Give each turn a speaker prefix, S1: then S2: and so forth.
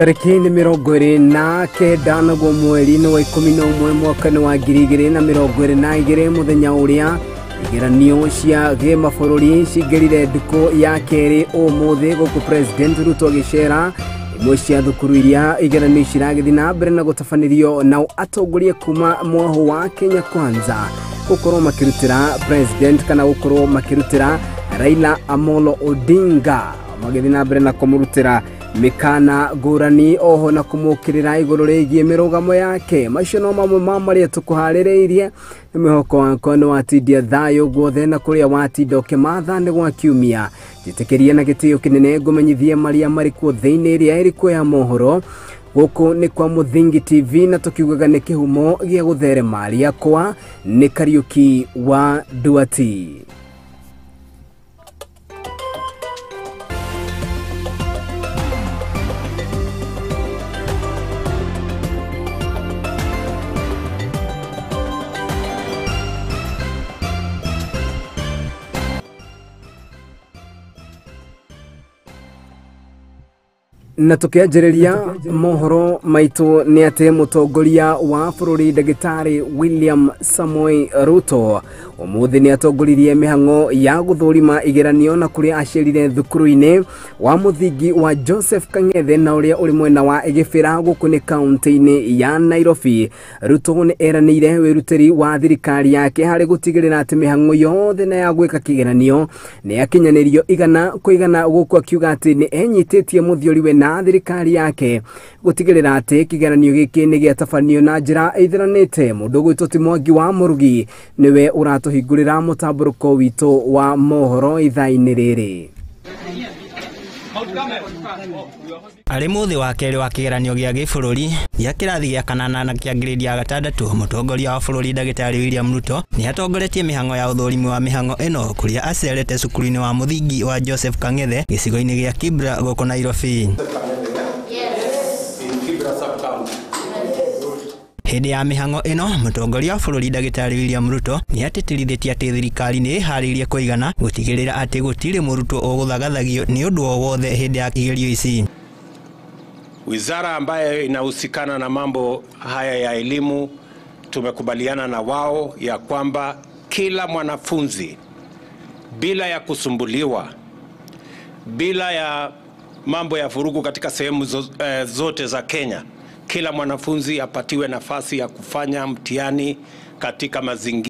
S1: Tarĩki nĩ 29 naguo mweri-inĩ wa 11 mwaka-inĩ wa 2022 mũthenya ũrĩa igeranio cia gĩmabũrũri cingĩrire ndukũ ya kerĩ ũmũthĩ gũkũ President Ruto agĩcera imwe cia thukuru iria igeranio ciragĩthiĩ na mbere na gũtabanĩrio nao atongoria kuma mwaho wa Kenya Kwanza gũkorwo makĩrutĩra President kana gũkorwo makĩrutĩra Raila Amolo Odinga magĩthiĩ na mbere na kũmũrutĩra mikana ngũrani oho na kũmũkĩrĩra igũrũ rĩgiĩ mĩrũgamo yake. Macio no mamwe ma marĩa tũkũharĩrĩirie. Nĩ mwĩhoko wakwa nĩ watindia thayũ guothe na kũrĩa watinda ũkĩmatha nĩ gwa kiumia. Njĩtĩkĩrie na gĩtĩo kĩnene ngũmenyithie marĩa marĩ kuo thĩinĩ ĩrĩa ĩrĩ kuo ya mohoro. Gũkũ nĩ kwa Mũthingi TV na tũkiugaga nĩ kĩhumo gĩa gũtherema. Rĩakwa nĩ Kariũki wa Nduati. Na tukianjĩrĩria mohoro maitũ nĩ atĩ mũtongoria wa bũrũri ndagĩtarĩ William Samoei Ruto ũmũthĩ nĩ atongoririe mĩhang'o ya gũthũrima igeranio na kũrĩa acerire thukuru-inĩ wa mũthingi wa Joseph Kang'ethe na ũrĩa ũrĩ mwena wa Gĩbĩra gũkũ nĩ kaunti-inĩ ya Nairobi. Ruto nĩ eranĩire wĩrutĩri wa thirikari yake harĩ gũtigĩrĩra atĩ mĩhang'o yothe na ya gwĩka kĩgeranio nĩ yakinyanĩrio igana kwa igana gũkũ akiuga atĩ nĩ enyitĩtie mũthiori na thirikari yake gutigirira ati kigeranio giki ni giatabanio na njira ithiranite. Mundu gwitwo ti Mwangi wa Murugi niwe uratuhingurira mutamburuko witu wa mohoro ithaa-inĩ rĩrĩ.
S2: Arĩ mũthĩ wa kerĩ wa kĩgeranio gĩa gĩbũrũri gĩa kĩrathi gĩa kanana na kĩa grade ya gatandatũ, mũtongoria wa bũrũri ndagĩtarĩ William Ruto nĩ atongoretie mĩhang'o ya ũthũrimi wa mĩhang'o ĩno kũrĩa acerete cukuru-inĩ wa mũthingi wa Joseph Kang'ethe gĩcigo-inĩ gĩa Kibra gũkũ Nairobi. Hĩndĩ ya mĩhang'o ĩno, mũtongoria wa bũrũri ndagĩtarĩ William Ruto nĩ atĩtĩrithĩtie atĩ thirikari nĩ ĩharĩirie kũigana gũtigĩrĩra atĩ gũtirĩ mũrutwo ũgũthagathagio nĩ ũndũ o wothe hĩndĩ ya igerio ici.
S3: Wizara ambayo inahusikana na mambo haya ya elimu tumekubaliana na wao ya kwamba kila mwanafunzi bila ya kusumbuliwa, bila ya mambo ya furugu katika sehemu zote za Kenya, kila mwanafunzi apatiwe nafasi ya kufanya mtihani katika mazingira